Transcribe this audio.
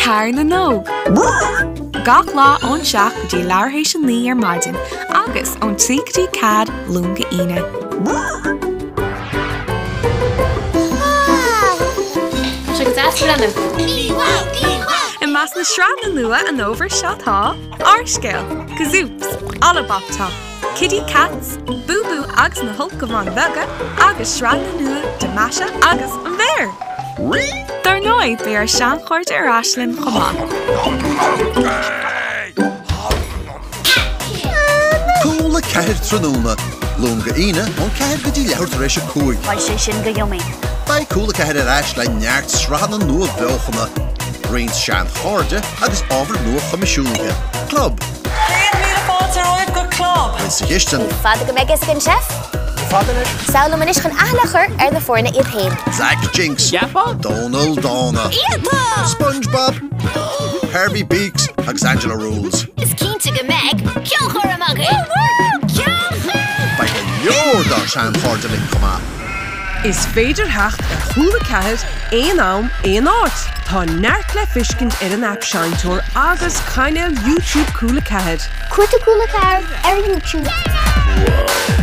Carn na nÓg. Gach lá ón 7 go dtí leathuair théis 9 ar maidin agus ón 3 go dtí 4, Luan go hAoine. Tá sé go deas breathnú. I measc na sraitheanna nua an fhómhar seo tá, Ár Scéal, Kazoops, Olibop Top, Kiddy Katz, Búbú agus na hUlcabháin Bheaga agus sraitheanna nua de Masha agus an Bhéar! Dar ndóigh, beidh ár seanchairde ar ais linn chomh maith. Cúla 4 tráthnóna, Luan go hAoine, ón 4 go dtí leathuair tar éis 5. Beidh sé sin go yummy. Beidh Cúla 4 ar ais le neart sraitheanna nua beochana, roinnt seanchairde agus ábhar nua-choimisiúnaithe. Club. 100,000 fáilte romhaibh go Club. Roinnt sa chistin. Ní fada go mbeidh fhios ag an chef. Fada anois. Samhail liom anois chun aithne a chur ar na foirne iad féin. Zach Jinx. Cheapfá? Dónal Dána. Iontach! SpongeBob. Herbie Beaks agus Angela Rules. Is cinnte go mbeidh ceolchoirm againn! Woo! Ceolchoirm! Beidh go leor dár seanchairde linn chomh maith. Is féidir theacht ar Chúla 4 aon am, aon áit! Tá neart le feiscint ar an aip Seinnteoir agus cainéal YouTube Cúla 4. Cuartaigh Cúla 4 ar YouTube.